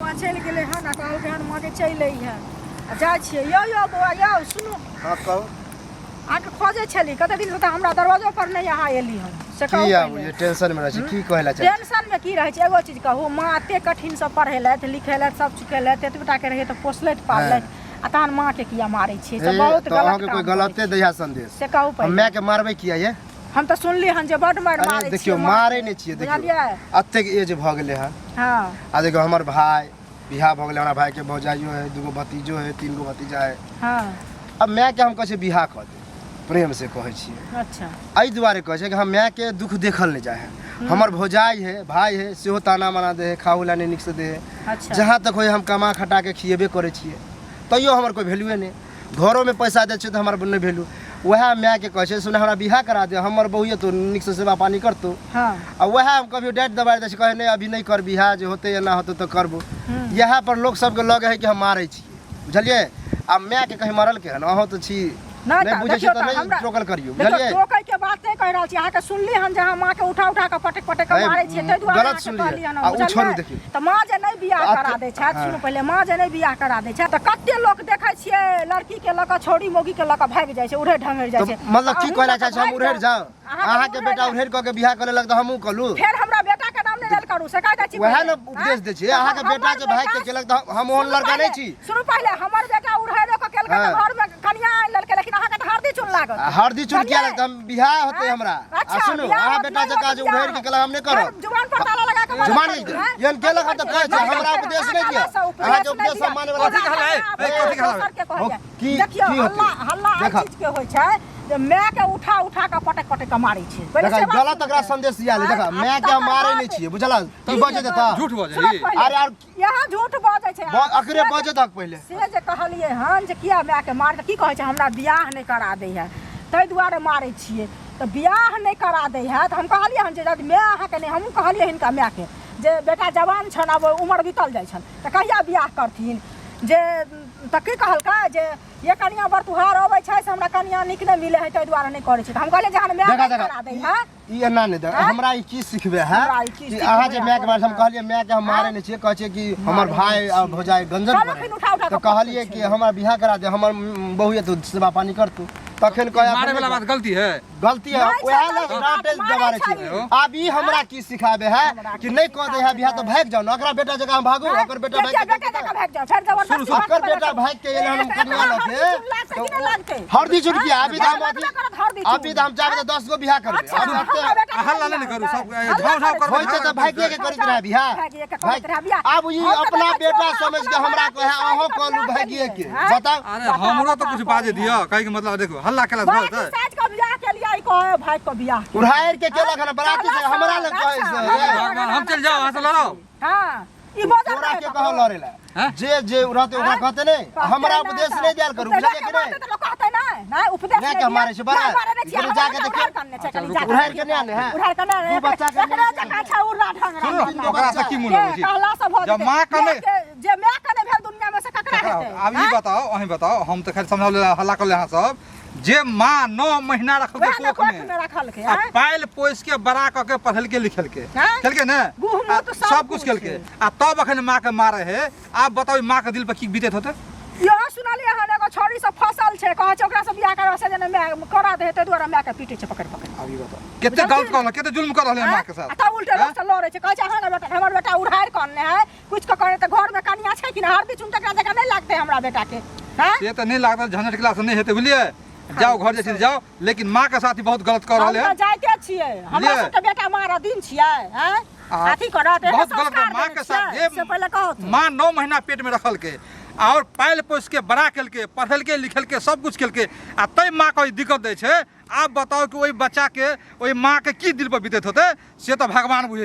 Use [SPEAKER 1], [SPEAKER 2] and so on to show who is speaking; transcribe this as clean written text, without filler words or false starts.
[SPEAKER 1] बौआ चलि गेलै हन आ कहलकै हन माँ के चलि अइहे आ जाइ छियै। यौ यौ बौआ यौ सुनू।
[SPEAKER 2] हँ कहू।
[SPEAKER 1] अहाँके खोजै छली कते दिनसँ, तऽ हमरा दरवाजो पर नहि अहाँ एली हन, से कहू।
[SPEAKER 2] की आब
[SPEAKER 1] पहिले।
[SPEAKER 2] जे टेंशन मे रहै छी, की कहै लए चाहै छी?
[SPEAKER 1] टेंशन मे की रहै छै? एगो चीज कहू, माँ एते कठिनसँ पढ़ेलथि लिखेलथि, सब चीज केलथि, एतबे टाके रहै तऽ पोसलथि पाललथि, आ तहन माँ के किया मारै छियै? से
[SPEAKER 2] हे,
[SPEAKER 1] बहुत
[SPEAKER 2] तऽ
[SPEAKER 1] गलत
[SPEAKER 2] अहाँके
[SPEAKER 1] काम
[SPEAKER 2] कोई
[SPEAKER 1] करै
[SPEAKER 2] गलते
[SPEAKER 1] छियै।
[SPEAKER 2] दैया संदेश।
[SPEAKER 1] से कहू
[SPEAKER 2] हम
[SPEAKER 1] पहिले।
[SPEAKER 2] माय के मारबै किया ये?
[SPEAKER 1] हम तऽ सुनली हन जे बड्ड मारि
[SPEAKER 2] अरे
[SPEAKER 1] मारै
[SPEAKER 2] देखियौ
[SPEAKER 1] छियै माँ
[SPEAKER 2] मारै
[SPEAKER 1] के।
[SPEAKER 2] नहि छियै, देखियौ
[SPEAKER 1] बुझलियै?
[SPEAKER 2] अतेक एज भऽ गेलै हन।
[SPEAKER 1] हँ।
[SPEAKER 2] आ देखियौ हमर भाय बियाह भऽ गेलै, हमरा भायके भौजाइयो है, दूगो भतीजो है, तीन गो भतीजा है। अब मायके हम कहै छियै बियाह कऽ दे, प्रेमसँ कहै छियै। एहि दुआरे कहै छियै कि हम मायके दुःख देखल नहि जाइ है। हमर भौजाइ है, भाय है, सेहो ताना माना दे है, खाहु ला नहि नीकसँ दे है। जहाँ तक होइ हम कमा खटा के खिएबे करै छियै, तैयो हमर कोइ वैल्यूए नहि। घरोमे पैसा दै छियै तऽ हमर नहि वैल्यू। वएह मायके कहै छै सुन, हमरा बियाह करा दे, हमर बहुए तो नीकसँ सेवा पानी करतौ। आ वएह हम कभियो डाँटि दबारि दै छियै, कहै नहि अभी नहि कर बियाह, जे होतै या ना होतै तऽ करबो। इएह पर लोक सबके लगै है कि हम मारै छियै, बुझलियै? आ मायके कहीं मारलकै हन? अहूँ तऽ छी,
[SPEAKER 1] नहि
[SPEAKER 2] नहि
[SPEAKER 1] तऽ
[SPEAKER 2] बुझै
[SPEAKER 1] देखियौ
[SPEAKER 2] छियै तऽ
[SPEAKER 1] तऽ
[SPEAKER 2] नहि
[SPEAKER 1] हमरा
[SPEAKER 2] टोकल करियौ,
[SPEAKER 1] देखियौ
[SPEAKER 2] बुझलियै?
[SPEAKER 1] टोकै के बात नहि कहि रहल छी। अहाँके सुनली हन जे अहाँ माँ के उठा उठा कऽ पटक पटक कऽ
[SPEAKER 2] हे,
[SPEAKER 1] मारै छियै, ताहि दुआरे
[SPEAKER 2] गलत
[SPEAKER 1] अहाँके
[SPEAKER 2] सुनलियै।
[SPEAKER 1] कहली हन,
[SPEAKER 2] आ ओ छोड़ू
[SPEAKER 1] बुझलियै?
[SPEAKER 2] देखियौ।
[SPEAKER 1] तऽ माँ जे नहि बियाह
[SPEAKER 2] आ
[SPEAKER 1] करा दै छथि, सुनू पहिले, माँ जे नहि बियाह करा दै छथि तऽ कते लोक देखै छियै लड़की के लऽ कऽ, छौड़ी मौगी के लऽ कऽ भागि जाइ छै, उड़ै ढंगरि जाइ
[SPEAKER 2] तऽ
[SPEAKER 1] छै।
[SPEAKER 2] मतलब की
[SPEAKER 1] अहूँ
[SPEAKER 2] कहै
[SPEAKER 1] लऽ
[SPEAKER 2] लए
[SPEAKER 1] कऽ
[SPEAKER 2] चाहै छी हम
[SPEAKER 1] भागि
[SPEAKER 2] उड़ैर
[SPEAKER 1] जाउ।
[SPEAKER 2] जाउ?
[SPEAKER 1] अहाँके
[SPEAKER 2] अहाँके
[SPEAKER 1] उड़ैर
[SPEAKER 2] बेटा
[SPEAKER 1] जाउ।
[SPEAKER 2] उड़ैर कऽ के बियाह कऽ लेलक तऽ हमहूँ कऽ लू?
[SPEAKER 1] फेर हमरा बेटा के नाम नहि लेल करू, से कहि दै छी
[SPEAKER 2] वएह
[SPEAKER 1] पहिले।
[SPEAKER 2] ने उपदेश दै छी।
[SPEAKER 1] आँय?
[SPEAKER 2] अहाँके
[SPEAKER 1] तऽ
[SPEAKER 2] बेटा
[SPEAKER 1] हमर
[SPEAKER 2] जे भागि के
[SPEAKER 1] बेटा-
[SPEAKER 2] केलक तऽ हम ओहन
[SPEAKER 1] सुनू
[SPEAKER 2] लड़का नहि
[SPEAKER 1] पहिले,
[SPEAKER 2] छी।
[SPEAKER 1] सुनू पहिले, हमर बेटा उड़ैरो कऽ केलकै तऽ घर में कनिया आनि लेलकै, लेकिन अहाँके तऽ हरदी चून लागत।
[SPEAKER 2] आ हरदी चून किया
[SPEAKER 1] बुझलियै?
[SPEAKER 2] लगतै? हम बियाह होतै
[SPEAKER 1] आँय?
[SPEAKER 2] हमरा। आ
[SPEAKER 1] अच्छा,
[SPEAKER 2] सुनू,
[SPEAKER 1] बियाह
[SPEAKER 2] अहाँ
[SPEAKER 1] होत,
[SPEAKER 2] बेटा
[SPEAKER 1] नहि
[SPEAKER 2] जकाँ
[SPEAKER 1] होत
[SPEAKER 2] जे
[SPEAKER 1] बियाह।
[SPEAKER 2] उड़ैर के केलक हम नहि करब।
[SPEAKER 1] फेर जुबान पर ताला लगा के मदद
[SPEAKER 2] जुबान
[SPEAKER 1] करू, आँय?
[SPEAKER 2] एहन केलक हन तऽ कहै छै,
[SPEAKER 1] नहि
[SPEAKER 2] हमरा
[SPEAKER 1] करतै,
[SPEAKER 2] उपदेश नहि
[SPEAKER 1] अहाँ
[SPEAKER 2] दिअ।
[SPEAKER 1] से उपदेश
[SPEAKER 2] अहाँके
[SPEAKER 1] नहि
[SPEAKER 2] उपदेश
[SPEAKER 1] दिअ।
[SPEAKER 2] हम मानै वला
[SPEAKER 3] कथी कहल है? ए, कथी कहल है?
[SPEAKER 1] दोसर के कहैए।
[SPEAKER 2] हो,
[SPEAKER 1] देखियौ
[SPEAKER 2] की होतै?
[SPEAKER 1] हल्ला हल्ला एहि
[SPEAKER 2] देखा।
[SPEAKER 1] चीज के होइ छै जे माय के उठा उठा के पटक पटक के मारै छै। पहिले
[SPEAKER 2] देखा
[SPEAKER 1] से बात
[SPEAKER 2] गलत
[SPEAKER 1] सुनू
[SPEAKER 2] एकरा
[SPEAKER 1] तऽ।
[SPEAKER 2] संदेश दिया
[SPEAKER 1] आँय?
[SPEAKER 2] देखा
[SPEAKER 1] आ
[SPEAKER 2] माय के हम
[SPEAKER 1] तकर
[SPEAKER 2] मारै
[SPEAKER 1] बाद
[SPEAKER 2] नहि छियै, बुझल? तू बजे देता
[SPEAKER 3] झूठ बजै
[SPEAKER 1] सुनत
[SPEAKER 3] छी।
[SPEAKER 1] पहिले।
[SPEAKER 2] अरे यार
[SPEAKER 1] यहाँ झूठ बजै छै।
[SPEAKER 2] अकरे बजे दक पहिले।
[SPEAKER 1] से जे कहलियै हन जे किया मायके मार, तऽ की कहै छै? हमरा बियाह नहि करा दै है ताहि दुआरे मारै छियै। तऽ बियाह नहि करा दै है तऽ हम कहलियै हन जे यदि माय अहाँके नहि, हमहूँ कहलियै हिनका मायके जे बेटा जवान छनि, आब उमर बीतल जाइ छनि, तऽ कहिया बियाह करथिन? जे तऽ की कहलकै जे ये कनिया बड़ तुहार अबै छै से हमरा कनिया नीक नहि मिलै है ताहि दुआरे नहि करै छै। तऽ हम कहलियै जहन माय
[SPEAKER 2] देखा
[SPEAKER 1] नहि
[SPEAKER 2] देखा
[SPEAKER 1] करा दै है।
[SPEAKER 2] ई एना नहि देख,
[SPEAKER 1] आँय?
[SPEAKER 2] हमरा ई की सिखबे है
[SPEAKER 1] हमरा ई की
[SPEAKER 2] कि अहाँ जे
[SPEAKER 1] सिखबै
[SPEAKER 2] माय के मारे, हम
[SPEAKER 1] है?
[SPEAKER 2] कहलियै माय के हम मारे नहि छियै, कहै छियै कि हमर
[SPEAKER 1] मारै
[SPEAKER 2] भाय
[SPEAKER 1] नहि
[SPEAKER 2] आ
[SPEAKER 1] छियै।
[SPEAKER 2] भौजाइ गंजन
[SPEAKER 1] चलो
[SPEAKER 2] करे।
[SPEAKER 1] फिर उठा उठा
[SPEAKER 2] तऽ
[SPEAKER 1] कऽ
[SPEAKER 2] कहलियै
[SPEAKER 1] पटकै
[SPEAKER 2] कि
[SPEAKER 1] छै।
[SPEAKER 2] हमरा बियाह करा दे, हमर बहु ये तो सेवा पानी करतू, तखन कहै
[SPEAKER 3] मारे वाला बात गलती है।
[SPEAKER 2] गलती है।
[SPEAKER 1] नहि छै
[SPEAKER 2] वएह लए
[SPEAKER 1] गलती बात,
[SPEAKER 2] डांटे
[SPEAKER 1] मारै
[SPEAKER 2] दबारे
[SPEAKER 1] छै
[SPEAKER 2] छियै।
[SPEAKER 1] ई।
[SPEAKER 2] आब ई हमरा की सिखाबे है
[SPEAKER 1] हमरा
[SPEAKER 2] कि
[SPEAKER 1] की
[SPEAKER 2] नहि कऽ दे है बियाह तऽ
[SPEAKER 1] सिखाबे
[SPEAKER 2] भागि जाउ ने, ओकरा बेटा जकाँ हम भागू?
[SPEAKER 1] आँय?
[SPEAKER 2] ओकर बेटा
[SPEAKER 1] के
[SPEAKER 2] भागि
[SPEAKER 1] बेटा
[SPEAKER 2] के
[SPEAKER 1] जकाँ भागि जाउ, फेर जबरदस्ती
[SPEAKER 3] सुनू,
[SPEAKER 2] ओकर
[SPEAKER 1] भागि
[SPEAKER 2] बेटा
[SPEAKER 1] के
[SPEAKER 2] भागि के एलै हन
[SPEAKER 1] एक-
[SPEAKER 2] कनिया
[SPEAKER 1] एकरा
[SPEAKER 2] लऽ
[SPEAKER 1] हरदी
[SPEAKER 2] के
[SPEAKER 1] चून लागतै कि नहि लागतै?
[SPEAKER 2] हरदी चून किया? अभी तऽ हम
[SPEAKER 1] आँय?
[SPEAKER 2] अथी
[SPEAKER 1] करत हरदी चून।
[SPEAKER 2] अभी तऽ हम जाबे तऽ 10 गो बियाह करबै।
[SPEAKER 1] अच्छा,
[SPEAKER 2] अभी
[SPEAKER 1] हमरा
[SPEAKER 2] एते
[SPEAKER 1] बेटा के
[SPEAKER 3] हल्ला
[SPEAKER 1] बियाह
[SPEAKER 3] नहि करू,
[SPEAKER 1] होतै।
[SPEAKER 3] सब,
[SPEAKER 1] हल्ला
[SPEAKER 3] झाँव झाँव
[SPEAKER 1] करै
[SPEAKER 3] करबै।
[SPEAKER 2] होइ छै तऽ भागिए के करैत रहै बियाह।
[SPEAKER 1] भागिए के करैत रहै बियाह।
[SPEAKER 2] आब ई
[SPEAKER 1] हम तऽ
[SPEAKER 2] अपना
[SPEAKER 1] देखै छियै
[SPEAKER 2] बेटा
[SPEAKER 1] ओकरा
[SPEAKER 2] समझ के
[SPEAKER 1] अपना
[SPEAKER 2] हमरा
[SPEAKER 1] बराती
[SPEAKER 2] कहै अहूँ
[SPEAKER 1] साइज के
[SPEAKER 2] कहलू
[SPEAKER 1] बियाह
[SPEAKER 2] भागिए के
[SPEAKER 1] केलियै, आँय?
[SPEAKER 2] बताउ।
[SPEAKER 3] अरे
[SPEAKER 1] बता,
[SPEAKER 3] हमरो तऽ
[SPEAKER 1] बता,
[SPEAKER 3] कुछ बाजे
[SPEAKER 1] कहै
[SPEAKER 3] दिअ, कहै के मतलब देखू हल्ला केला से
[SPEAKER 1] बराती
[SPEAKER 3] होतै?
[SPEAKER 1] साइज के बियाह केलियै, ई कहै भागि के बियाह केलियै।
[SPEAKER 2] उड़ारि के केलक हन बराती से हमरा लग कहै
[SPEAKER 1] अच्छा,
[SPEAKER 2] से
[SPEAKER 1] हमरा
[SPEAKER 2] रे।
[SPEAKER 3] भगवान, हम चलि जाउ अहाँ से लड़ाउ।
[SPEAKER 1] हाँ, ई बजल
[SPEAKER 2] तोरा
[SPEAKER 1] रहै
[SPEAKER 2] के
[SPEAKER 1] ककरो।
[SPEAKER 2] कहल लड़े ला?
[SPEAKER 3] हैं?
[SPEAKER 2] जे जे रहते ओकरा
[SPEAKER 1] हैं?
[SPEAKER 2] कहते नहि,
[SPEAKER 1] कहते
[SPEAKER 2] हमरा
[SPEAKER 1] नहि
[SPEAKER 2] उपदेश
[SPEAKER 1] तऽ।
[SPEAKER 2] नहि देल करू,
[SPEAKER 1] उपदेश
[SPEAKER 2] बुझलियै कि
[SPEAKER 1] कहते
[SPEAKER 2] नहि?
[SPEAKER 1] तऽ लोक कहते नहि, नहि, उपदेश
[SPEAKER 2] नहि
[SPEAKER 1] नहि
[SPEAKER 2] के मारै छै, बड़ा।
[SPEAKER 1] नहि मारै नहि छियै,
[SPEAKER 2] कनि
[SPEAKER 1] हमरा
[SPEAKER 2] जाके
[SPEAKER 1] बेटा
[SPEAKER 2] देखियौ।
[SPEAKER 1] उड़ारि कने छै, कनि जाके
[SPEAKER 2] उड़ारि के नहि आने है।
[SPEAKER 1] उड़ारि के नहि,
[SPEAKER 2] दू बच्चा के
[SPEAKER 1] एकरे
[SPEAKER 2] नहि
[SPEAKER 1] जकाँ छै उड़रा ढंगरा
[SPEAKER 3] सुनू,
[SPEAKER 1] करना।
[SPEAKER 3] ओकरा से की मुँह लगै
[SPEAKER 1] के
[SPEAKER 3] छी?
[SPEAKER 1] कहला से भऽ
[SPEAKER 3] जब
[SPEAKER 1] जेतै।
[SPEAKER 3] माँ कने-
[SPEAKER 1] जे माय कने भेल दुनिया में से ककरा
[SPEAKER 3] ककरा
[SPEAKER 1] हेतै?
[SPEAKER 3] आब ई
[SPEAKER 1] आँय?
[SPEAKER 3] बताउ, अहीं बताउ, हम तऽ खाली समझाउ लेल हल्ला कऽ अहाँ सब जे माँ 9 महीना रखलकै
[SPEAKER 1] वएह ने
[SPEAKER 3] कोख में
[SPEAKER 1] कोख में रखलकै,
[SPEAKER 3] आ
[SPEAKER 1] आँय?
[SPEAKER 3] पालि पोसि के बड़ा कऽ के पढ़ेलकै लिखेलकै,
[SPEAKER 1] आँय?
[SPEAKER 3] केलकै ने?
[SPEAKER 1] गुह मुँह
[SPEAKER 3] आ
[SPEAKER 1] तऽ सब
[SPEAKER 3] सब कुछ
[SPEAKER 1] कुछ।
[SPEAKER 3] केलकै, आ तब अखन माँ के मारे है। आब बताउ ई माँ के दिल पर की बीतैत होतै?
[SPEAKER 1] इहो सुनलियै हन एगो छौड़ी सब फसल छै, कहै छै ओकरा से बियाह करऽ से जे नहि माय करा दे, ताहि दुआरे माय के पीटै छै पकड़ि पकड़ि।
[SPEAKER 3] आब ई बताउ कते गलत कहलक, कते जुल्म कर रहलै माँ के साथ।
[SPEAKER 1] आ तब उल्टे लोक से लड़ै छै, कहै छै अहाँके बेटा हमर बेटा उड़ारि कऽ अनने है, कुछ के करे तऽ घर में कनिया छै कि नहि? हरदी चून तकरा जकाँ नहि लागतै हमरा बेटा के? हैं?
[SPEAKER 3] से तऽ नहि लागत, झंझट केला से नहि हेतै, बुझलियै? जाउ घर जाइ छी जाउ, लेकिन माँ के साथ ही बहुत गलत कर
[SPEAKER 1] हम
[SPEAKER 3] रहलै
[SPEAKER 1] तऽ
[SPEAKER 3] हन।
[SPEAKER 1] जाइते छियै, हमरा
[SPEAKER 3] बुझलियै?
[SPEAKER 1] सबके बेटा मारऽ दिन छियै? हैं?
[SPEAKER 3] आ
[SPEAKER 1] अथी करत, एहन
[SPEAKER 3] बहुत गलत
[SPEAKER 1] संस्कार
[SPEAKER 3] माँ
[SPEAKER 1] देने
[SPEAKER 3] के साथ
[SPEAKER 1] छियै?
[SPEAKER 3] जे
[SPEAKER 1] से पहिले कहू तऽ।
[SPEAKER 3] माँ 9 महीना पेट में रखलकै और पालि पोसि के बड़ा केलकै, पढ़ेलकै लिखेलकै, सब कुछ केलकै, आ तै माँ के दिक्कत दै छै। आब बताउ कि ओहि बच्चा के ओहि माँ के की दिल पर बीतैत होतै, से तऽ भगवान बुझै।